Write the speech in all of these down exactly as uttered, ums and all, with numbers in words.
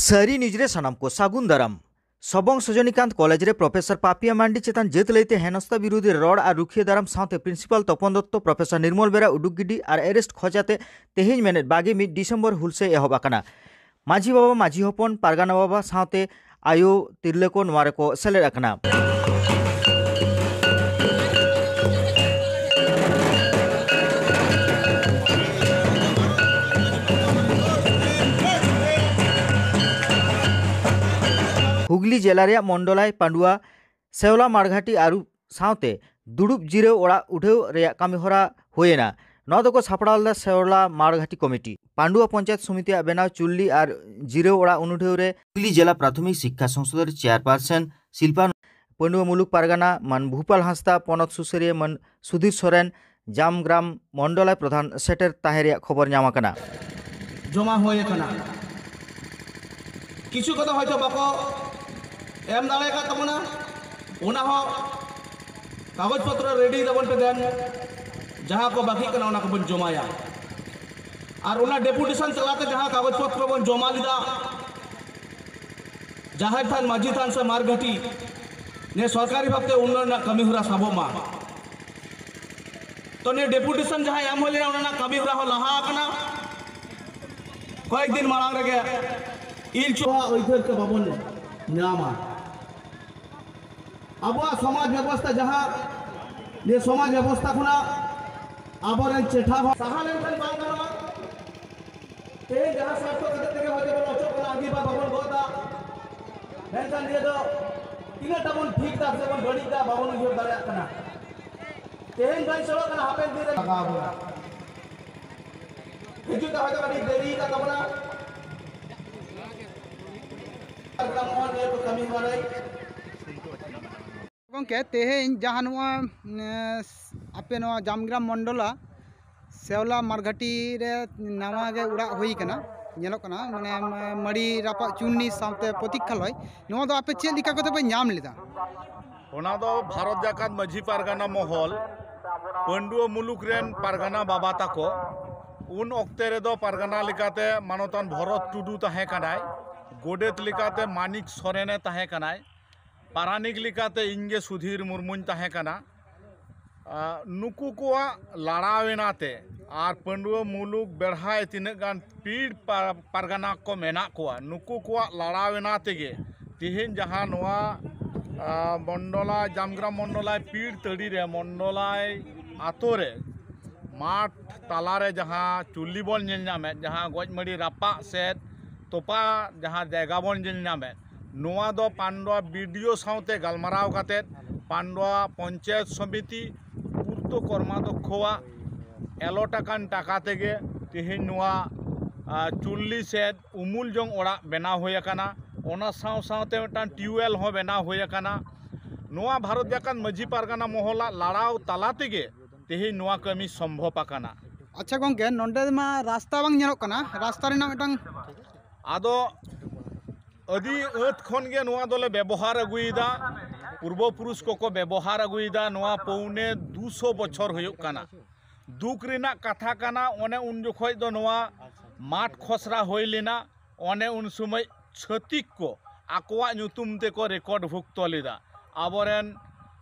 ᱥᱟᱹᱨᱤ ᱱᱤᱭᱩᱡᱽ ᱨᱮ ᱥᱟᱱᱟᱢ ᱠᱚ ᱥᱟᱹᱜᱩᱱ ᱫᱟᱨᱟᱢ᱾ ᱥᱚᱵᱚᱝ ᱥᱚᱡᱚᱱᱤᱠᱟᱱᱛ ᱠᱚᱞᱮᱡᱽ ᱨᱮ ᱯᱨᱚᱯᱷᱮᱥᱚᱨ ᱯᱟᱯᱤᱭᱟ ᱢᱟᱱᱰᱤ ᱪᱮᱛᱟᱱ ᱡᱟᱹᱛ ᱞᱟᱹᱭᱛᱮ ᱦᱮᱱᱚᱥᱛᱟ ᱵᱤᱨᱳᱫᱷᱤ ᱨᱚᱲ ᱟᱨ ᱨᱩᱠᱷᱤᱭᱟᱹ ᱫᱟᱨᱟᱢ ᱥᱟᱶᱛᱮ ᱯᱨᱤᱱᱥᱤᱯᱟᱞ ᱛᱚᱯᱚᱱ ᱫᱚᱛᱛᱚ, ᱯᱨᱚᱯᱷᱮᱥᱚᱨ ᱱᱤᱨᱢᱚᱞ ᱵᱮᱨᱟ ᱩᱰᱩᱠ ᱜᱤᱰᱤ ᱟᱨ ᱮᱨᱮᱥᱴ ᱠᱷᱚᱡᱟᱛᱮ ᱛᱮᱦᱮᱧ ᱢᱮᱱᱮᱫ ᱵᱟᱜᱮ ᱢᱤᱫ ᱰᱤᱥᱮᱢᱵᱚᱨ ᱦᱩᱞᱥᱟᱹᱭ ᱮᱦᱚᱵ ᱟᱠᱟᱱᱟ᱾ ᱢᱟᱹᱡᱷᱤ ᱵᱟᱵᱟ, ᱢᱟᱹᱡᱷᱤ ᱦᱚᱯᱚᱱ, ᱯᱟᱨᱜᱟᱱᱟ ᱵᱟᱵᱟ ᱥᱟᱶᱛᱮ ᱟᱭᱳ ᱛᱤᱨᱞᱟᱹ ᱠᱚ ᱱᱚᱣᱟ ᱨᱮᱠᱚ ᱥᱮᱞᱮᱫ ᱟᱠᱟᱱᱟ᱾ ᱦᱩᱜᱽᱞᱤ ᱡᱮᱞᱟ ᱨᱮᱭᱟᱜ ᱢᱚᱱᱰᱚᱞᱟᱭ ᱯᱟᱱᱰᱩᱣᱟ ᱥᱮᱣᱞᱟ ᱢᱟᱲᱜᱷᱟᱴᱤ ᱟᱹᱨᱩ ᱥᱟᱶᱛᱮ ᱫᱩᱲᱩᱵ ᱡᱤᱨᱟᱹᱣ ᱚᱲᱟᱜ ᱩᱰᱷᱟᱹᱣ ᱨᱮᱭᱟᱜ ᱠᱟᱹᱢᱤᱦᱚᱨᱟ ᱦᱩᱭᱮᱱᱟ᱾ ᱱᱚᱣᱟ ᱫᱚᱠᱚ ᱥᱟᱯᱲᱟᱣ ᱞᱮᱫᱟ ᱥᱮᱣᱞᱟ ᱢᱟᱲᱜᱷᱟᱴᱤ ᱠᱚᱢᱤᱴᱤ᱾ ᱯᱟᱱᱰᱩᱣᱟ ᱯᱚᱧᱪᱟᱭᱮᱛ ᱥᱚᱢᱤᱛᱤᱭᱟᱜ ᱵᱮᱱᱟᱣ ᱪᱩᱞᱞᱤ ᱟᱨ ᱡᱤᱨᱟᱹᱣ ᱚᱲᱟᱜ ᱩᱱᱩᱰᱷᱟᱹᱣ ᱨᱮ ᱦᱩᱜᱽᱞᱤ ᱡᱮᱞᱟ ᱯᱨᱟᱛᱷᱚᱢᱤᱠ ᱥᱤᱠᱠᱷᱟ ᱥᱚᱝᱥᱚᱫ ᱨᱮ ᱪᱮᱭᱟᱨᱯᱟᱨᱥᱚᱱ ᱥᱤᱞᱯᱟ, ᱯᱟᱹᱱᱰᱩᱣᱟ ᱢᱩᱞᱩᱠ ᱯᱟᱨᱜᱟᱱᱟ ᱢᱟᱱ ᱵᱷᱩᱯᱟᱞ ᱦᱟᱸᱥᱫᱟ, ᱯᱚᱱᱚᱛ ᱥᱩᱥᱟᱹᱨᱤᱭᱟᱹ ᱢᱟᱱ ᱥᱩᱫᱷᱤᱨ ᱥᱚᱨᱮᱱ, ᱡᱟᱢᱜᱨᱟᱢ ᱢᱚᱱᱰᱚᱞᱟᱭ ᱯᱨᱚᱫᱷᱟᱱ ᱥᱮᱴᱮᱨ ᱛᱟᱦᱮᱸ ᱨᱮᱭᱟᱜ ᱠᱷᱚᱵᱚᱨ ᱧᱟᱢ ᱟᱠᱟᱱᱟ᱾ ᱡᱚᱢᱟ ᱦᱩᱭ ᱟᱠᱟᱱᱟ᱾ ᱠᱤᱪᱷᱩ ᱠᱚᱫᱚ ᱦᱚᱭᱛᱳ ᱵᱟᱠᱚ ᱮᱢ ᱫᱟᱲᱮ ᱟᱠᱟᱫ ᱛᱟᱵᱚᱱᱟ, ᱚᱱᱟ ᱦᱚᱸ ᱠᱟᱜᱚᱡᱽ ᱯᱚᱛᱨᱚ ᱨᱮᱰᱤ ᱛᱟᱵᱚᱱ ᱯᱮ ᱫᱮᱱ, ᱡᱟᱦᱟᱸ ᱠᱚ ᱵᱟᱹᱠᱤᱜ ᱠᱟᱱᱟ ᱚᱱᱟ ᱠᱚᱵᱚᱱ ᱡᱚᱢᱟᱭᱟ᱾ ᱟᱨ ᱚᱱᱟ ᱰᱮᱯᱩᱴᱮᱥᱚᱱ ᱪᱟᱞᱟᱛᱮ ᱡᱟᱦᱟᱸ ᱠᱟᱜᱚᱡᱽ ᱯᱚᱛᱨᱚ ᱵᱚᱱ ᱡᱚᱢᱟ ᱞᱮᱫᱟ, ᱡᱟᱦᱮᱨ ᱛᱷᱟᱱ, ᱢᱟᱹᱡᱷᱤ ᱛᱷᱟᱱ ᱥᱮ ᱢᱟᱨᱜᱷᱟᱹᱴᱤ, ᱱᱤᱭᱟᱹ ᱥᱚᱨᱠᱟᱨᱤ ᱵᱷᱟᱵᱽᱛᱮ ᱩᱱᱱᱚᱭᱚᱱ ᱨᱮᱱᱟᱜ ᱠᱟᱹᱢᱤ ᱦᱚᱨᱟ ᱥᱟᱵᱚᱜ ᱢᱟ᱾ ᱛᱚ ᱱᱤᱭᱟᱹ ᱰᱮᱯᱩᱴᱮᱥᱚᱱ ᱡᱟᱦᱟᱸ ᱮᱢ ᱦᱩᱭ ᱞᱮᱱᱟ, ᱚᱱᱟ ᱨᱮᱱᱟᱜ ᱠᱟᱹᱢᱤ ᱦᱚᱨᱟ ᱦᱚᱸ ᱞᱟᱦᱟ ᱟᱠᱟᱱᱟ᱾ ᱠᱚᱭᱮᱠ ᱫᱤᱱ ᱢᱟᱲᱟᱝ ᱨᱮᱜᱮ ᱤᱞᱪᱩᱣᱟᱜ ᱟᱹᱭᱫᱟᱹᱨ ᱠᱚ ᱵᱟᱵᱚᱱ ᱧᱟᱢᱟ᱾ ᱟᱵᱚᱣᱟᱜ ᱥᱚᱢᱟᱡᱽ ᱵᱮᱵᱚᱥᱛᱷᱟ ᱡᱟᱦᱟᱸ, ᱱᱤᱭᱟᱹ ᱥᱚᱢᱟᱡᱽ ᱵᱮᱵᱚᱥᱛᱷᱟ ᱠᱷᱚᱱᱟᱜ ᱟᱵᱚᱨᱮᱱ ᱪᱮᱴᱷᱟ ᱦᱚᱸ ᱥᱟᱦᱟ ᱞᱮᱱᱠᱷᱟᱱ ᱵᱟᱝ ᱜᱟᱱᱚᱜᱼᱟ᱾ ᱛᱮᱦᱮᱧ ᱡᱟᱦᱟᱸ ᱥᱟᱨᱛᱷᱚ ᱠᱟᱛᱮ ᱛᱮᱜᱮ ᱦᱚᱭᱛᱳ ᱵᱚᱱ ᱚᱪᱚᱜ ᱠᱟᱱᱟ, ᱟᱺᱜᱤᱵᱷᱟᱨ ᱵᱟᱵᱚᱱ ᱜᱚᱜ ᱮᱫᱟ, ᱢᱮᱱᱠᱷᱟᱱ ᱱᱤᱭᱟᱹ ᱫᱚ ᱛᱤᱱᱟᱹᱜ ᱴᱟ ᱵᱚᱱ ᱴᱷᱤᱠ ᱮᱫᱟ ᱥᱮ ᱵᱚᱱ ᱵᱟᱹᱲᱤᱡ ᱮᱫᱟ, ᱵᱟᱵᱚᱱ ᱩᱭᱦᱟᱹᱨ ᱫᱟᱲᱮᱭᱟᱜ ᱠᱟᱱᱟ᱾ ᱛᱮᱦᱮᱧ ᱵᱟᱝ ᱪᱟᱞᱟᱜ ᱠᱟᱱᱟ, ᱦᱟᱯᱮᱱ ᱫᱤᱱ ᱨᱮ ᱞᱟᱜᱟᱣ ᱵᱚᱱᱟ᱾ ᱦᱤᱡᱩᱜ ᱛᱮ ᱦᱚᱭᱛᱳ ᱠᱟᱹᱴᱤᱡ ᱫᱮᱨᱤ ᱟᱠᱟᱱ ᱛᱟᱵᱚᱱᱟ᱾ ᱱᱚᱜᱼᱚᱭ ᱱᱤᱭᱟᱹ ᱠᱚ ᱠᱟᱹᱢᱤ ᱦᱚᱨᱟ ᱨᱮ ᱜᱚᱢᱠᱮ, ᱛᱮᱦᱮᱧ ᱡᱟᱦᱟᱸ ᱱᱚᱣᱟ, ᱮᱸ, ᱟᱯᱮ ᱱᱚᱣᱟ ᱡᱟᱢᱜᱨᱟᱢ ᱢᱚᱱᱰᱚᱞᱟ ᱥᱮᱣᱞᱟ ᱢᱟᱨᱜᱷᱟᱴᱤ ᱨᱮ ᱱᱟᱣᱟ ᱜᱮ ᱚᱲᱟᱜ ᱦᱩᱭ ᱠᱟᱱᱟ, ᱧᱮᱞᱚᱜ ᱠᱟᱱᱟ, ᱢᱟᱱᱮ, ᱢᱟᱹᱲᱤ ᱨᱟᱯᱟᱜ ᱪᱩᱱᱱᱤ ᱥᱟᱶᱛᱮ ᱯᱨᱚᱛᱤᱠᱠᱷᱟᱞᱚᱭ, ᱱᱚᱣᱟ ᱫᱚ ᱟᱯᱮ ᱪᱮᱫ ᱞᱮᱠᱟ ᱠᱟᱛᱮ ᱯᱮ ᱧᱟᱢ ᱞᱮᱫᱟ? ᱚᱱᱟ ᱫᱚ ᱵᱷᱟᱨᱚᱛ ᱡᱟᱠᱟᱛ ᱢᱟᱹᱡᱷᱤ ᱯᱟᱨᱜᱟᱱᱟ ᱢᱚᱦᱚᱞ, ᱯᱟᱹᱱᱰᱩᱣᱟᱹ ᱢᱩᱞᱩᱠ ᱨᱮᱱ ᱯᱟᱨᱜᱟᱱᱟ ᱵᱟᱵᱟ ᱛᱟᱠᱚ, ᱩᱱ ᱚᱠᱛᱮ ᱨᱮᱫᱚ ᱯᱟᱨᱜᱟᱱᱟ ᱞᱮᱠᱟᱛᱮ ᱢᱟᱱᱚᱛᱟᱱ ᱵᱷᱚᱨᱚᱛ ᱴᱩᱰᱩ ᱛᱟᱦᱮᱸ ᱠᱟᱱᱟᱭ᱾ ᱜᱚᱰᱮᱛ ᱞᱮᱠᱟᱛᱮ ᱢᱟᱱᱤᱠ ᱥᱚᱨᱮᱱᱮ ᱛᱟᱦᱮᱸ ᱠᱟᱱᱟᱭ, ᱯᱟᱨᱟᱱᱤᱠ ᱞᱮᱠᱟᱛᱮ ᱤᱧ ᱜᱮ ᱥᱩᱫᱷᱤᱨ ᱢᱩᱨᱢᱩᱧ ᱛᱟᱦᱮᱸ ᱠᱟᱱᱟ᱾ ᱟᱨ ᱱᱩᱠᱩ ᱠᱚᱣᱟᱜ ᱞᱟᱲᱟᱣᱮᱱᱟ ᱛᱮ ᱟᱨ ᱯᱟᱺᱰᱩᱣᱟᱹ ᱢᱩᱞᱩᱠ ᱵᱮᱲᱦᱟᱭ ᱛᱤᱱᱟᱹᱜ ᱜᱟᱱ ᱯᱤᱲ ᱯᱟ- ᱯᱟᱨᱜᱟᱱᱟ ᱠᱚ ᱢᱮᱱᱟᱜ ᱠᱚᱣᱟ, ᱱᱩᱠᱩ ᱠᱚᱣᱟᱜ ᱞᱟᱲᱟᱣᱮᱱᱟ ᱛᱮᱜᱮ ᱛᱮᱦᱮᱧ ᱡᱟᱦᱟᱸ ᱱᱚᱣᱟ, ᱟᱨ, ᱢᱚᱱᱰᱚᱞᱟ, ᱡᱟᱢᱜᱨᱟᱢ ᱢᱚᱱᱰᱚᱞᱟᱭ ᱯᱤᱲ ᱛᱟᱹᱲᱤ ᱨᱮ ᱢᱚᱱᱰᱚᱞᱟᱭ ᱟᱛᱳ ᱨᱮ ᱢᱟᱴᱷ ᱛᱟᱞᱟᱨᱮ ᱡᱟᱦᱟᱸ ᱪᱩᱞᱞᱤ ᱵᱚᱱ ᱧᱮᱞ ᱧᱟᱢᱮᱫ, ᱡᱟᱦᱟᱸ ᱜᱚᱡᱢᱟᱹᱲᱤ ᱨᱟᱯᱟᱜ ᱥᱮᱫ ᱛᱚᱯᱟ ᱡᱟᱦᱟᱸ ᱡᱟᱭᱜᱟ ᱵᱚᱱ ᱧᱮᱞ ᱧᱟᱢᱮᱫ, ᱱᱚᱣᱟ ᱫᱚ ᱯᱟᱱᱰᱩᱣᱟ ᱵᱤ ᱰᱤ ᱳ ᱥᱟᱶᱛᱮ ᱜᱟᱞᱢᱟᱨᱟᱣ ᱠᱟᱛᱮᱫ ᱯᱟᱱᱰᱩᱣᱟ ᱯᱚᱧᱪᱟᱭᱮᱛ ᱥᱚᱢᱤᱛᱤ ᱯᱩᱨᱛᱚ ᱠᱚᱨᱢᱟᱫᱷᱚᱠᱠᱷᱚᱣᱟᱜ ᱮᱞᱚᱴ ᱟᱠᱟᱱ ᱴᱟᱠᱟ ᱛᱮᱜᱮ ᱛᱮᱦᱮᱧ ᱱᱚᱣᱟ, ᱟᱨ, ᱪᱩᱞᱞᱤ ᱥᱮᱫ ᱩᱢᱩᱞ ᱡᱚᱝ ᱚᱲᱟᱜ ᱵᱮᱱᱟᱣ ᱦᱩᱭ ᱟᱠᱟᱱᱟ᱾ ᱚᱱᱟ ᱥᱟᱶ ᱥᱟᱶᱛᱮ ᱢᱤᱫᱴᱟᱝ ᱴᱤᱭᱩᱵᱽᱣᱮᱞ ᱦᱚᱸ ᱵᱮᱱᱟᱣ ᱦᱩᱭ ᱟᱠᱟᱱᱟ᱾ ᱱᱚᱣᱟ ᱵᱷᱟᱨᱚᱛ ᱡᱟᱠᱟᱛ ᱢᱟᱹᱡᱷᱤ ᱯᱟᱨᱜᱟᱱᱟ ᱢᱚᱦᱚᱞᱟᱜ ᱞᱟᱲᱟᱣ ᱛᱟᱞᱟ ᱛᱮᱜᱮ ᱛᱮᱦᱮᱧ ᱱᱚᱣᱟ ᱠᱟᱹᱢᱤ ᱥᱚᱢᱵᱷᱚᱵ ᱟᱠᱟᱱᱟ᱾ ᱟᱪᱪᱷᱟ ᱜᱚᱝᱠᱮ, ᱱᱚᱸᱰᱮ ᱢᱟ ᱨᱟᱥᱛᱟ ᱵᱟᱝ ᱧᱮᱞᱚᱜ ᱠᱟᱱᱟ, ᱨᱟᱥᱛᱟ ᱨᱮᱱᱟᱜ ᱢᱤᱫᱴᱟᱝ ᱟᱫᱚ ᱟᱹᱰᱤ ᱟᱹᱛ ᱠᱷᱚᱱ ᱜᱮ ᱱᱚᱣᱟ ᱫᱚᱞᱮ ᱵᱮᱵᱚᱦᱟᱨ ᱟᱹᱜᱩᱭᱮᱫᱟ, ᱯᱩᱨᱵᱚ ᱯᱩᱨᱩᱥ ᱠᱚᱠᱚ ᱵᱮᱵᱚᱦᱟᱨ ᱟᱹᱜᱩᱭᱮᱫᱟ᱾ ᱱᱚᱣᱟ ᱯᱚᱣᱱᱮ ᱫᱩᱥᱚ ᱵᱚᱪᱷᱚᱨ ᱦᱩᱭᱩᱜ ᱠᱟᱱᱟ᱾ ᱫᱩᱠ ᱨᱮᱱᱟᱜ ᱠᱟᱛᱷᱟ ᱠᱟᱱᱟ, ᱚᱱᱮ ᱩᱱ ᱡᱚᱠᱷᱚᱡ ᱫᱚ ᱱᱚᱣᱟ ᱢᱟᱴ ᱠᱷᱚᱥᱲᱟ ᱦᱩᱭ ᱞᱮᱱᱟ᱾ ᱚᱱᱮ ᱩᱱ ᱥᱚᱢᱚᱭ ᱪᱷᱟᱹᱛᱤᱠ ᱠᱚ ᱟᱠᱚᱣᱟᱜ ᱧᱩᱛᱩᱢ ᱛᱮᱠᱚ ᱨᱮᱠᱚᱨᱰ ᱵᱷᱩᱠᱛᱚ ᱞᱮᱫᱟ᱾ ᱟᱵᱚᱨᱮᱱ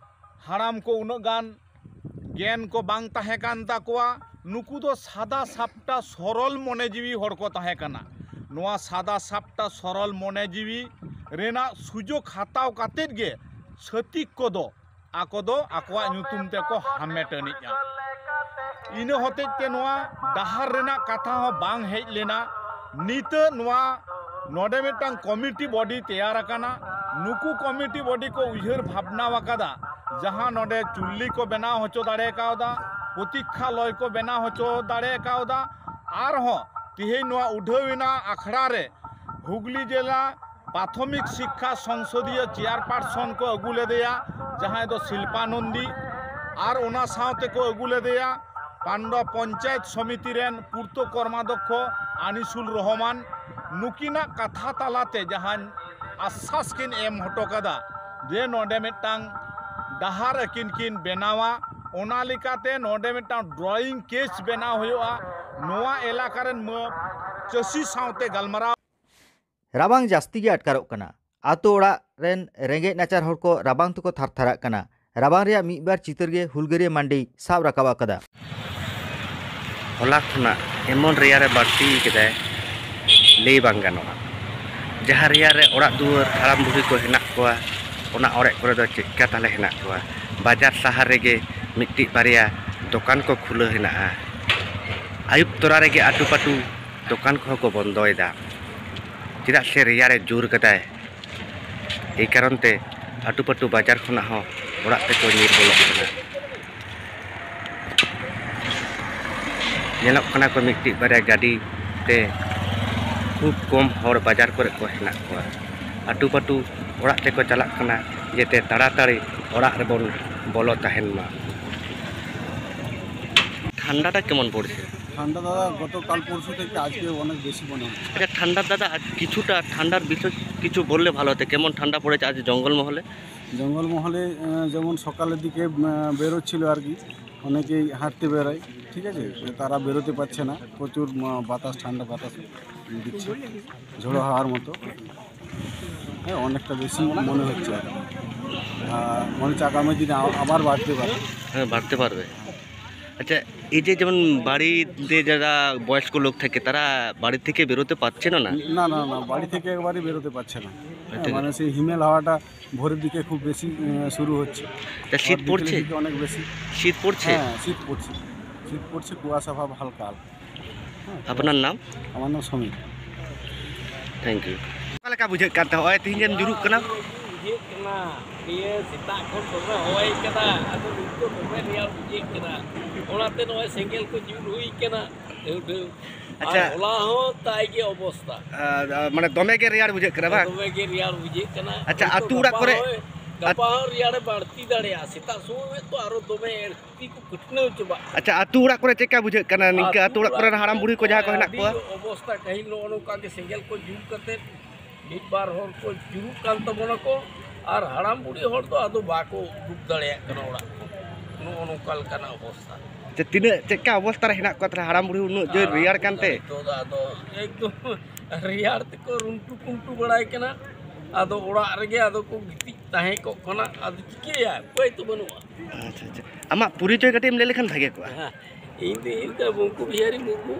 ᱦᱟᱲᱟᱢ ᱠᱚ ᱩᱱᱟᱹᱜ ᱜᱟᱱ ᱜᱮᱱ ᱠᱚ ᱵᱟᱝ ᱛᱟᱦᱮᱸ ᱠᱟᱱ ᱛᱟᱠᱚᱣᱟ᱾ ᱱᱩᱠᱩ ᱫᱚ ᱥᱟᱫᱟ ᱥᱟᱯᱴᱟ ᱥᱚᱨᱚᱞ ᱢᱚᱱᱮ ᱡᱤᱣᱤ ᱦᱚᱲ ᱠᱚ ᱛᱟᱦᱮᱸ ᱠᱟᱱᱟ᱾ ᱱᱚᱣᱟ ᱥᱟᱫᱟ ᱥᱟᱯᱴᱟ ᱥᱚᱨᱚᱞ ᱢᱚᱱᱮ ᱡᱤᱣᱤ ᱨᱮᱱᱟᱜ ᱥᱩᱡᱳᱜᱽ ᱦᱟᱛᱟᱣ ᱠᱟᱛᱮᱫ ᱜᱮ ᱪᱷᱟᱹᱛᱤᱠ ᱠᱚᱫᱚ ᱟᱠᱚ ᱫᱚ ᱟᱠᱚᱣᱟᱜ ᱧᱩᱛᱩᱢ ᱛᱮᱠᱚ ᱦᱟᱢᱮᱴ ᱟᱹᱱᱤᱡᱼᱟ᱾ ᱤᱱᱟᱹ ᱦᱚᱛᱮᱡ ᱛᱮ ᱱᱚᱣᱟ ᱰᱟᱦᱟᱨ ᱨᱮᱱᱟᱜ ᱠᱟᱛᱷᱟ ᱦᱚᱸ ᱵᱟᱝ ᱦᱮᱡ ᱞᱮᱱᱟ᱾ ᱱᱤᱛᱚᱜ ᱱᱚᱣᱟ ᱱᱚᱰᱮ ᱢᱤᱫᱴᱟᱝ ᱠᱚᱢᱤᱴᱤ ᱵᱚᱰᱤ ᱛᱮᱭᱟᱨ ᱟᱠᱟᱱᱟ᱾ ᱱᱩᱠᱩ ᱠᱚᱢᱤᱴᱤ ᱵᱚᱰᱤ ᱠᱚ ᱩᱭᱦᱟᱹᱨ ᱵᱷᱟᱵᱽᱱᱟ ᱟᱠᱟᱫᱟ, ᱡᱟᱦᱟᱸ ᱱᱚᱰᱮ ᱪᱩᱞᱞᱤ ᱠᱚ ᱵᱮᱱᱟᱣ ᱦᱚᱪᱚ ᱫᱟᱲᱮ ᱠᱟᱣᱫᱟ, ᱯᱨᱚᱛᱤᱠᱠᱷᱟᱞᱚᱭ ᱠᱚ ᱵᱮᱱᱟᱣ ᱦᱚᱪᱚ ᱫᱟᱲᱮ ᱠᱟᱣᱫᱟ᱾ ᱟᱨᱦᱚᱸ ᱛᱮᱦᱮᱧ ᱱᱚᱣᱟ ᱩᱰᱷᱟᱹᱣ ᱮᱱᱟ ᱟᱠᱷᱲᱟ ᱨᱮ ᱦᱩᱜᱽᱞᱤ ᱡᱮᱞᱟ ᱯᱨᱟᱛᱷᱚᱢᱤᱠ ᱥᱤᱠᱠᱷᱟ ᱥᱚᱝᱥᱚᱫᱤᱭᱚ ᱪᱮᱭᱟᱨᱯᱟᱨᱥᱚᱱ ᱠᱚ ᱟᱹᱜᱩ ᱞᱮᱫᱮᱭᱟ, ᱡᱟᱦᱟᱸᱭ ᱫᱚ ᱥᱤᱞᱯᱟ ᱱᱚᱱᱫᱤ, ᱟᱨ ᱚᱱᱟ ᱥᱟᱶᱛᱮ ᱠᱚ ᱟᱹᱜᱩ ᱞᱮᱫᱮᱭᱟ ᱯᱟᱱᱰᱚ ᱯᱚᱧᱪᱟᱭᱮᱛ ᱥᱚᱢᱤᱛᱤ ᱨᱮᱱ ᱯᱩᱨᱛᱚ ᱠᱚᱨᱢᱟᱫᱷᱚᱠᱠᱷᱚ ᱟᱱᱤᱥᱩᱞ ᱨᱚᱦᱚᱢᱟᱱ᱾ ᱱᱩᱠᱤᱱᱟᱜ ᱠᱟᱛᱷᱟ ᱛᱟᱞᱟᱛᱮ ᱡᱟᱦᱟᱸ ᱟᱥᱥᱟᱥ ᱠᱤᱱ ᱮᱢ ᱦᱚᱴᱚ ᱠᱟᱫᱟ ᱡᱮ ᱱᱚᱰᱮ ᱢᱤᱫᱴᱟᱝ ᱰᱟᱦᱟᱨ ᱟᱹᱠᱤᱱ ᱠᱤᱱ ᱵᱮᱱᱟᱣᱟ, ᱚᱱᱟ ᱞᱮᱠᱟᱛᱮ ᱱᱚᱰᱮ ᱢᱤᱫᱴᱟᱝ ᱰᱨᱚᱭᱤᱝ ᱠᱮᱪ ᱵᱮᱱᱟᱣ ᱦᱩᱭᱩᱜᱼᱟ᱾ ᱱᱚᱣᱟ ᱮᱞᱟᱠᱟ ᱨᱮᱱ ᱢᱟᱹ-, ᱪᱟᱹᱥᱤ ᱥᱟᱶᱛᱮ ᱜᱟᱞᱢᱟᱨᱟᱣ ᱨᱟᱵᱟᱝ ᱡᱟᱹᱥᱛᱤ ᱜᱮ ᱟᱴᱠᱟᱨᱚᱜ ᱠᱟᱱᱟ᱾ ᱟᱛᱳ ᱚᱲᱟᱜ ᱨᱮᱱ ᱨᱮᱸᱜᱮᱡ ᱱᱟᱪᱟᱨ ᱦᱚᱲ ᱠᱚ ᱨᱟᱵᱟᱝ ᱛᱮᱠᱚ ᱛᱷᱟᱨ ᱛᱷᱟᱨᱟᱜ ᱠᱟᱱᱟ᱾ ᱨᱟᱵᱟᱝ ᱨᱮᱭᱟᱜ ᱢᱤᱫ ᱵᱟᱨ ᱪᱤᱛᱟᱹᱨ ᱜᱮ ᱦᱩᱞᱜᱟᱹᱨᱤᱭᱟᱹ ᱢᱟᱱᱰᱤᱭ ᱥᱟᱵ ᱨᱟᱠᱟᱵ ᱟᱠᱟᱫᱟ᱾ ᱦᱚᱞᱟ ᱠᱷᱚᱱᱟᱜ ᱮᱢᱚᱱ ᱨᱮᱭᱟᱲᱮ ᱵᱟᱹᱲᱛᱤ ᱠᱮᱫᱟᱭ, ᱞᱟᱹᱭ ᱵᱟᱝ ᱜᱟᱱᱚᱜᱼᱟ᱾ ᱡᱟᱦᱟᱸ ᱨᱮᱭᱟᱲ ᱨᱮ ᱚᱲᱟᱜ ᱫᱩᱣᱟᱹᱨ ᱦᱟᱲᱟᱢ ᱵᱩᱲᱦᱤ ᱠᱚ ᱦᱮᱱᱟᱜ ᱠᱚᱣᱟ, ᱚᱱᱟ ᱚᱲᱟᱜ ᱠᱚᱨᱮ ᱫᱚ ᱪᱮᱫᱠᱟ ᱛᱟᱞᱮ ᱦᱮᱱᱟᱜ ᱠᱚᱣᱟ? ᱵᱟᱡᱟᱨ ᱥᱟᱦᱟᱨ ᱨᱮᱜᱮ ᱢᱤᱫᱴᱤᱡ ᱵᱟᱨᱭᱟ ᱫᱚᱠᱟᱱ ᱠᱚ ᱠᱷᱩᱞᱟᱹᱣ ᱦᱮᱱᱟᱜᱼᱟ᱾ ᱟᱹᱭᱩᱵ ᱛᱚᱨᱟ ᱨᱮᱜᱮ ᱟᱹᱴᱩᱯᱟᱹᱴᱩ ᱫᱚᱠᱟᱱ ᱠᱚᱦᱚᱸ ᱠᱚ ᱵᱚᱱᱫᱚᱭᱮᱫᱟ, ᱪᱮᱫᱟᱜ ᱥᱮ ᱨᱮᱭᱟᱲᱮ ᱡᱳᱨ ᱠᱟᱫᱟᱭ᱾ ᱮᱭ ᱠᱟᱨᱚᱱ ᱛᱮ ᱟᱹᱴᱩᱯᱟᱹᱴᱩ ᱵᱟᱡᱟᱨ ᱠᱷᱚᱱᱟᱜ ᱦᱚᱸ ᱚᱲᱟᱜ ᱛᱮᱠᱚ ᱧᱤᱨ ᱵᱚᱞᱚᱜ ᱠᱟᱱᱟ᱾ ᱧᱮᱞᱚᱜ ᱠᱟᱱᱟ ᱠᱚ ᱢᱤᱫᱴᱤᱡ ᱵᱟᱨᱭᱟ ᱜᱟᱹᱰᱤ ᱛᱮ, ᱠᱷᱩᱵ ᱠᱚᱢ ᱦᱚᱲ ᱵᱟᱡᱟᱨ ᱠᱚᱨᱮ ᱠᱚ ᱦᱮᱱᱟᱜ ᱠᱚᱣᱟ᱾ ᱟᱹᱴᱩᱯᱟᱹᱴᱩ ᱚᱲᱟᱜ ᱛᱮᱠᱚ ᱪᱟᱞᱟᱜ ᱠᱟᱱᱟ, ᱡᱟᱛᱮ ᱛᱟᱲᱟᱛᱟᱲᱤ ᱚᱲᱟᱜ ᱨᱮᱵᱚᱱ ᱵᱚᱞᱚ ᱛᱟᱦᱮᱱ ᱢᱟ᱾ ঠান্ডাটা কেমন পড়ছে? ঠান্ডা দাদা, গতকাল পরশু থেকে আজকে অনেক বেশি মনে হচ্ছে। আচ্ছা, ঠান্ডা দাদা, আজ কিছুটা ঠান্ডার বিষয় কিছু বললে ভালো হতো। কেমন ঠান্ডা পড়েছে আজ জঙ্গলমহলে? জঙ্গলমহলে আহ, যেমন সকালের দিকে আহ, বেরোচ্ছিল আর কি, অনেকেই হাঁটতে বেরোয়, ঠিক আছে? তারা বেরোতে পারছে না, প্রচুর আহ, বাতাস, ঠান্ডা বাতাস দিচ্ছে, ঝোড়ো হাওয়ার মতো। হ্যাঁ, অনেকটা বেশি মনে হচ্ছে আর কি। আর মনে হচ্ছে আগামী দিনে আ- আবার বাড়তে পারে। হ্যাঁ, বাড়তে পারবে। আচ্ছা, এই যে যেমন বাড়িতে যারা বয়স্ক লোক থাকে, তারা বাড়ি থেকে বেরোতে পারছে না, না? না, না, না, বাড়ি থেকে একবারই বেরোতে পারছে না। হ্যাঁ, থেকে। মানে সেই হিমেল হাওয়াটা ভোরের দিকে খুব বেশি আহ, শুরু হচ্ছে। তা শীত আবার বিকেলের পড়ছে? দিকে অনেক বেশি। শীত পড়ছে? হ্যাঁ, শীত পড়ছে। শীত পড়ছে, কুয়াশা ভাব হালকা হালকা। ᱦᱮᱸ᱾ ᱟᱯᱱᱟᱨ ᱱᱟᱢ? ᱟᱢᱟᱜ ᱱᱟᱢ ᱥᱚᱢᱤᱨ᱾ Thank you. ᱚᱠᱟ ᱞᱮᱠᱟ ᱵᱩᱡᱷᱟᱹᱜ ᱠᱟᱱ ᱛᱟᱦᱮᱸ? ᱱᱚᱜᱼᱚᱭ ᱛᱮᱦᱮᱧ ᱮᱢ ᱡᱩᱨᱩᱜ ᱠᱟᱱᱟ᱾ ᱵᱩᱡᱷᱟᱹᱜ ᱠᱟᱱᱟ, ᱱᱤᱭᱟᱹ ᱥᱮᱛᱟᱜ ᱠᱷᱚᱱ ᱫᱚᱢᱮ ᱦᱚᱭ ᱠᱟᱫᱟ, ᱟᱫᱚ ᱱᱤᱛ ᱫᱚ ᱫᱚᱢᱮ ᱨᱮᱭᱟᱲ ᱵᱩᱡᱷᱟᱹᱜ ᱠᱟᱱᱟ᱾ ᱚᱱᱟᱛᱮ ᱱᱚᱜᱼᱚᱭ ᱥᱮᱸᱜᱮᱞ ᱠᱚ ᱡᱩᱞ ᱦᱩᱭ ᱠᱟᱱᱟ, ᱰᱷᱮᱣ ᱰᱷᱮᱣ᱾ ᱟᱪᱪᱷᱟ᱾ ᱟᱨ ᱦᱚᱞᱟ ᱦᱚᱸ ᱛᱟᱭ ᱜᱮ ᱚᱵᱚᱥᱛᱟ᱾ ᱟᱨ, ᱟᱨ, ᱢᱟᱱᱮ ᱫᱚᱢᱮ ᱜᱮ ᱨᱮᱭᱟᱲ ᱵᱩᱡᱷᱟᱹᱜ ᱠᱟᱱᱟ, ᱵᱟᱝ? ᱫᱚᱢᱮ ᱜᱮ ᱨᱮᱭᱟᱲ ᱵᱩᱡᱷᱟᱹᱜ ᱠᱟᱱᱟ᱾ ᱟᱪᱪᱷᱟ, ᱦᱳᱭᱛᱳ ᱟᱹᱛᱩ ᱚᱲᱟᱜ ᱜᱟᱯᱟ ᱠᱚᱨᱮ, ᱦᱚᱸ, ᱜᱟᱯᱟ ᱦᱚᱸ ᱨᱮᱭᱟᱲᱮ ᱵᱟᱹᱲᱛᱤ ᱫᱟᱲᱮᱭᱟᱜᱼᱟ, ᱥᱮᱛᱟᱜ ᱥᱚᱢᱚᱭ ᱛᱚ ᱟᱨᱚ ᱫᱚᱢᱮ ᱛᱤ ᱠᱚ ᱠᱟᱹᱴᱱᱟᱹᱣ ᱪᱟᱵᱟᱜ ᱠᱟᱱᱟ᱾ ᱟᱪᱪᱷᱟ, ᱟᱹᱛᱩ ᱚᱲᱟᱜ ᱠᱚᱨᱮ ᱪᱮᱫᱠᱟ ᱵᱩᱡᱷᱟᱹᱜ ᱠᱟᱱᱟ ᱱᱤᱝᱠᱟᱹ ᱟᱹᱛᱩ ᱚᱲᱟᱜ ᱠᱚᱨᱮᱱ ᱦᱟᱲᱟᱢ ᱵᱩᱲᱦᱤ ᱠᱚ ᱡᱟᱦᱟᱸ ᱠᱚ ᱦᱮᱱᱟᱜ ᱠᱚᱣᱟ? ᱟᱹᱰᱤ ᱚᱵᱚᱥᱛᱟ ᱠᱟᱹᱦᱤᱞ ᱱᱚᱜᱼᱚ ᱱᱚᱝᱠᱟ ᱜᱮ ᱥᱮᱸᱜᱮᱞ ᱠᱚ ᱡᱩᱞ ᱠᱟᱛᱮ ᱢᱤᱫ ᱵᱟᱨ ᱦᱚᱲ ᱠᱚ ᱡᱩᱨᱩᱜ ᱠᱟᱱ ᱛᱟᱵᱚᱱᱟ ᱠᱚ, ᱟᱨ ᱦᱟᱲᱟᱢ ᱵᱩᱲᱦᱤ ᱦᱚᱲ ᱫᱚ ᱟᱫᱚ ᱵᱟᱠᱚ ᱩᱰᱩᱠ ᱫᱟᱲᱮᱭᱟᱜ ᱠᱟᱱᱟ ᱚᱲᱟᱜ ᱠᱷᱚᱱ᱾ ᱱᱚᱜᱼᱚ ᱱᱚᱝᱠᱟ ᱞᱮᱠᱟᱱᱟᱜ ᱚᱵᱚᱥᱛᱟ᱾ ᱟᱪᱪᱷᱟ, ᱛᱤᱱᱟᱹᱜ, ᱪᱮᱫᱠᱟ ᱚᱵᱚᱥᱛᱟ ᱨᱮ ᱦᱮᱱᱟᱜ ᱠᱚᱣᱟ ᱛᱟᱦᱞᱮ ᱦᱟᱲᱟᱢ ᱵᱩᱲᱦᱤ ᱩᱱᱟᱹᱜ ᱡᱳᱨ ᱦᱟᱲᱟᱢ ᱨᱮᱭᱟᱲ ᱵᱩᱲᱦᱤ ᱠᱟᱱᱛᱮ? ᱱᱤᱛᱚᱜ ᱫᱚ ᱟᱫᱚ ᱮᱠᱫᱚᱢ ᱨᱮᱭᱟᱲ ᱛᱮᱠᱚ ᱨᱩᱱᱴᱩ ᱠᱩᱱᱴᱩ ᱵᱟᱲᱟᱭ ᱠᱟᱱᱟ᱾ ᱟᱫᱚ ᱚᱲᱟᱜ ᱨᱮᱜᱮ ᱟᱫᱚ ᱠᱚ ᱜᱤᱛᱤᱡ ᱛᱟᱦᱮᱸ ᱠᱚᱜ ᱠᱟᱱᱟ᱾ ᱟᱫᱚ ᱪᱤᱠᱟᱹᱭᱟ, ᱩᱯᱟᱹᱭ ᱛᱚ ᱵᱟᱹᱱᱩᱜᱼᱟ᱾ ᱟᱪᱪᱷᱟ, ᱟᱪᱪᱷᱟ᱾ ᱟᱢᱟᱜ ᱯᱚᱨᱤᱪᱚᱭ ᱠᱟᱹᱴᱤᱡ ᱮᱢ ᱞᱟᱹᱭ ᱞᱮᱠᱷᱟᱱ ᱵᱷᱟᱜᱮ ᱠᱚᱜᱼᱟ᱾ ᱦᱮᱸ, ᱤᱧ ᱫᱚ ᱤᱧ ᱫᱚ ᱵᱚᱝᱠᱩ ᱵᱤᱦᱟᱨᱤ ᱢᱩᱨᱢᱩ᱾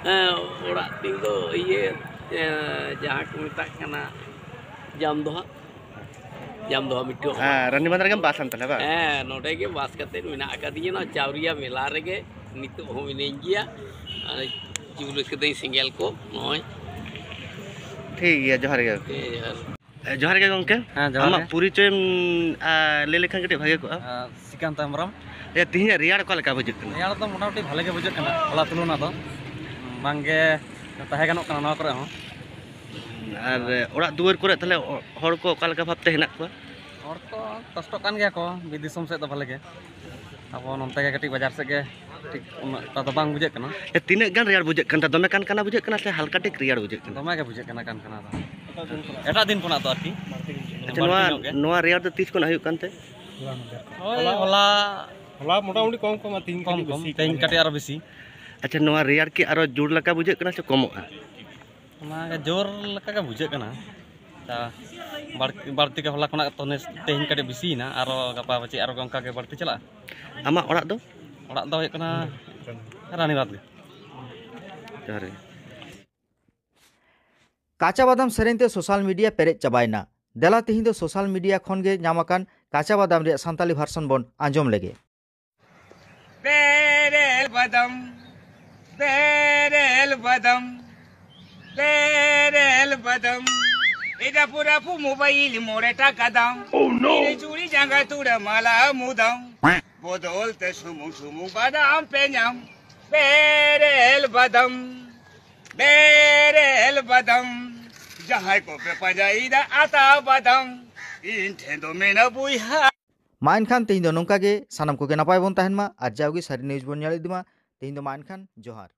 ᱦᱮᱸ, ᱚᱲᱟᱜ ᱛᱤᱧ ᱫᱚ ᱤᱭᱟᱹ, ᱮᱸ, ᱡᱟᱦᱟᱸ ᱠᱚ ᱢᱮᱛᱟᱜ ᱠᱟᱱᱟ ᱡᱟᱢᱫᱚᱦᱟ᱾ ᱡᱟᱢᱫᱚᱦᱟ ᱢᱤᱫᱴᱟᱝ᱾ ᱦᱮᱸ, ᱨᱟᱱᱤᱵᱟᱸᱫᱷ ᱨᱮᱜᱮᱢ ᱵᱟᱥ ᱟᱱ ᱛᱟᱦᱞᱮ ᱵᱟᱝ? ᱦᱮᱸ, ᱱᱚᱰᱮ ᱜᱮ ᱵᱟᱥ ᱠᱟᱛᱮ ᱢᱮᱱᱟᱜ ᱟᱠᱟᱫᱤᱧᱟ, ᱱᱚᱣᱟ ᱪᱟᱣᱨᱤᱭᱟ ᱢᱮᱞᱟ ᱨᱮᱜᱮ ᱱᱤᱛᱚᱜ ᱦᱚᱸ ᱢᱤᱱᱟᱹᱧ ᱜᱮᱭᱟ᱾ ᱟᱨ ᱡᱩᱞ ᱠᱟᱹᱫᱟᱹᱧ ᱥᱮᱸᱜᱮᱞ ᱠᱚ ᱱᱚᱜᱼᱚᱭ᱾ ᱴᱷᱤᱠ ᱜᱮᱭᱟ, ᱡᱚᱦᱟᱨ ᱜᱮ᱾ ᱦᱮᱸ, ᱡᱚᱦᱟᱨ᱾ ᱮ, ᱡᱚᱦᱟᱨ ᱜᱮ ᱜᱚᱝᱠᱮ᱾ ᱦᱮᱸ, ᱡᱚᱦᱟᱨ ᱟᱢᱟᱜ ᱜᱮ᱾ ᱯᱚᱨᱤᱪᱚᱭᱮᱢ, ᱟ, ᱞᱟᱹᱭ ᱞᱮᱠᱷᱟᱱ ᱠᱟᱹᱴᱤᱡ ᱵᱷᱟᱜᱮ ᱠᱚᱜᱼᱟ᱾ ᱟ, ᱥᱨᱤᱠᱟᱱᱛ ᱦᱮᱢᱵᱨᱚᱢ᱾ ᱮ, ᱛᱮᱦᱮᱧᱟᱜ ᱨᱮᱭᱟᱲ ᱚᱠᱟ ᱞᱮᱠᱟ ᱵᱩᱡᱷᱟᱹᱜ ᱠᱟᱱᱟ? ᱨᱮᱭᱟᱲ ᱫᱚ ᱢᱚᱴᱟᱢᱩᱴᱤ ᱵᱷᱟᱞᱮ ᱜᱮ ᱵᱩᱡᱷᱟᱹᱜ ᱠᱟᱱᱟ, ᱦᱚᱞᱟ ᱛᱩᱞᱚᱱᱟ ᱫᱚ᱾ ᱵᱟᱝᱜᱮ ᱛᱟᱦᱮᱸ ᱜᱟᱱᱚᱜ ᱠᱟᱱᱟ ᱱᱚᱣᱟ ᱠᱚᱨᱮ ᱦᱚᱸ᱾ ᱟᱨ, ᱮ, ᱚᱲᱟᱜ ᱫᱩᱣᱟᱹᱨ ᱠᱚᱨᱮ ᱛᱟᱦᱞᱮ ᱚ-, ᱦᱚᱲ ᱠᱚ ᱚᱠᱟ ᱞᱮᱠᱟ ᱵᱷᱟᱵᱽᱛᱮ ᱦᱮᱱᱟᱜ ᱠᱚᱣᱟ? ᱦᱚᱲ ᱠᱚ ᱠᱚᱥᱴᱚᱜ ᱠᱟᱱ ᱜᱮᱭᱟ ᱠᱚ, ᱵᱤᱨ ᱫᱤᱥᱚᱢ ᱥᱮᱫ ᱫᱚ ᱵᱷᱟᱞᱮ ᱜᱮ᱾ ᱟᱵᱚ ᱱᱚᱱᱛᱮ ᱜᱮ ᱠᱟᱹᱴᱤᱡ ᱵᱟᱡᱟᱨ ᱥᱮᱫ ᱜᱮ ᱴᱷᱤᱠ ᱩᱱᱟᱹᱜ ᱴᱟ ᱫᱚ ᱵᱟᱝ ᱵᱩᱡᱷᱟᱹᱜ ᱠᱟᱱᱟ᱾ ᱮ, ᱛᱤᱱᱟᱹᱜ ᱜᱟᱱ ᱨᱮᱭᱟᱲ ᱵᱩᱡᱷᱟᱹᱜ ᱠᱟᱱ ᱛᱟᱦᱮᱸ? ᱫᱚᱢᱮ ᱠᱟᱱ ᱠᱟᱱᱟ ᱵᱩᱡᱷᱟᱹᱜ ᱠᱟᱱᱟ ᱥᱮ ᱦᱟᱞᱠᱟ ᱴᱷᱤᱠ ᱨᱮᱭᱟᱲ ᱵᱩᱡᱷᱟᱹᱜ ᱠᱟᱱᱟ? ᱫᱚᱢᱮ ᱜᱮ ᱵᱩᱡᱷᱟᱹᱜ ᱠᱟᱱᱟ ᱠᱟᱱ ᱠᱟᱱᱟ ᱫᱚ᱾ ᱮᱴᱟᱜ ᱫᱤᱱ ᱠᱷᱚᱱᱟᱜ ᱫᱚ ᱟᱨᱠᱤ᱾ ᱟᱪᱪᱷᱟ, ᱵᱟᱹᱲᱛᱤ ᱱᱚᱣᱟ, ᱧᱚᱜ ᱜᱮ᱾ ᱱᱚᱣᱟ ᱨᱮᱭᱟᱲ ᱫᱚ ᱛᱤᱥ ᱠᱷᱚᱱᱟᱜ ᱦᱩᱭᱩᱜ ᱠᱟᱱ ᱛᱮ? ᱦᱳᱭ, ᱦᱚᱞᱟ᱾ ᱦᱚᱞᱟ ᱢᱚᱴᱟᱢᱩᱴᱤ ᱠᱚᱢ ᱠᱚᱢᱟ, ᱛᱤᱦᱤᱧ ᱠᱚᱢ ᱠᱟᱹᱴᱤᱡ ᱠᱚᱢ, ᱵᱮᱥᱤ ᱛᱮᱦᱮᱧ ᱠᱟᱱᱟ᱾ ᱠᱟᱹᱴᱤᱡ ᱟᱨᱚ ᱵᱮᱥᱤ᱾ ᱟᱪᱪᱷᱟ, ᱱᱚᱣᱟ ᱨᱮᱭᱟᱲ ᱠᱤ ᱟᱨᱚ ᱡᱳᱨ ᱞᱮᱠᱟ ᱵᱩᱡᱷᱟᱹᱜ ᱠᱟᱱᱟ ᱥᱮ ᱠᱚᱢᱚᱜᱼᱟ? ᱚᱱᱟ ᱜᱮ ᱡᱳᱨ ᱞᱮᱠᱟ ᱜᱮ ᱵᱩᱡᱷᱟᱹᱜ ᱠᱟᱱᱟ᱾ ᱟᱪᱪᱷᱟ, ᱵᱟᱹᱲ-, ᱵᱟᱹᱲᱛᱤ ᱜᱮ ᱦᱚᱞᱟ ᱠᱷᱚᱱᱟᱜ ᱛᱚ ᱱᱮᱥ, ᱛᱮᱦᱮᱧ ᱠᱟᱹᱴᱤᱡ ᱵᱮᱥᱤᱭᱮᱱᱟ, ᱟᱨᱚ ᱜᱟᱯᱟ ᱯᱟᱪᱮᱫ ᱟᱨᱚ ᱚᱱᱠᱟ ᱜᱮ ᱵᱟᱹᱲᱛᱤ ᱪᱟᱞᱟᱜᱼᱟ᱾ ᱟᱢᱟᱜ ᱚᱲᱟᱜ ᱫᱚ? ᱚᱲᱟᱜ ᱫᱚ ᱦᱩᱭᱩᱜ ᱠᱟᱱᱟ ᱨᱟᱱᱤᱵᱟᱸᱫᱽ ᱜᱮ᱾ ᱡᱚᱦᱟᱨ ᱜᱮ᱾ ᱠᱟᱸᱪᱟ ᱵᱟᱫᱟᱢ ᱥᱮᱨᱮᱧ ᱛᱮ ᱥᱳᱥᱟᱞ ᱢᱤᱰᱤᱭᱟ ᱯᱮᱨᱮᱡ ᱪᱟᱵᱟᱭᱮᱱᱟ᱾ ᱫᱮᱞᱟ ᱛᱤᱦᱤᱧ ᱫᱚ ᱥᱳᱥᱟᱞ ᱢᱤᱰᱤᱭᱟ ᱠᱷᱚᱱ ᱜᱮ ᱧᱟᱢ ᱟᱠᱟᱱ ᱠᱟᱸᱪᱟ ᱵᱟᱫᱟᱢ ᱨᱮᱭᱟᱜ ᱥᱟᱱᱛᱟᱞᱤ ᱵᱷᱟᱨᱥᱚᱱ ᱵᱚᱱ ᱟᱸᱡᱚᱢ ᱞᱮᱜᱮ᱾ ᱵᱮᱨᱮᱞ ᱵᱟᱫᱟᱢ, ᱵᱮᱨᱮᱞ ᱵᱟᱫᱟᱢ, ᱵᱮᱨᱮᱞ ᱵᱟᱫᱟᱢ᱾ ᱮ ᱨᱟᱯᱩ ᱨᱟᱯᱩ ᱢᱳᱵᱟᱭᱤᱞ ᱢᱚᱬᱮ ᱴᱟᱠᱟ ᱫᱟᱢ᱾ Oh no! ᱛᱤᱨᱮ ᱪᱩᱲᱤ ᱡᱟᱸᱜᱟ ᱛᱩᱲᱟ ᱢᱟᱞᱟ ᱢᱩᱫᱟᱢ᱾ ᱵᱚᱫᱚᱞ ᱛᱮ ᱥᱩᱢᱩᱝ ᱥᱩᱢᱩᱝ ᱵᱟᱫᱟᱢ ᱯᱮ ᱧᱟᱢ᱾ ᱵᱮᱨᱮᱞ ᱵᱟᱫᱟᱢ, ᱵᱮᱨᱮᱞ ᱵᱟᱫᱟᱢ᱾ ᱡᱟᱦᱟᱸᱭ ᱠᱚᱯᱮ ᱯᱟᱸᱡᱟᱭᱮᱫᱟ ᱟᱛᱟ ᱵᱟᱫᱟᱢ, ᱤᱧ ᱴᱷᱮᱱ ᱫᱚ ᱢᱮᱱᱟᱜ ᱵᱚᱭᱦᱟ᱾ ᱢᱟ ᱮᱱᱠᱷᱟᱱ ᱛᱮᱦᱮᱧ ᱫᱚ ᱱᱚᱝᱠᱟ ᱜᱮ, ᱥᱟᱱᱟᱢ ᱠᱚᱜᱮ ᱱᱟᱯᱟᱭ ᱵᱚᱱ ᱛᱟᱦᱮᱱ ᱢᱟ ᱟᱨ ᱡᱟᱣᱜᱮ ᱥᱟᱹᱨᱤ ᱱᱤᱭᱩᱡᱽ ᱵᱚᱱ ᱧᱮᱞ ᱤᱫᱤ ᱢᱟ᱾ ᱛᱮᱦᱮᱧ ᱫᱚ ᱢᱟ ᱮᱱᱠᱷᱟᱱ ᱡᱚᱦᱟᱨ᱾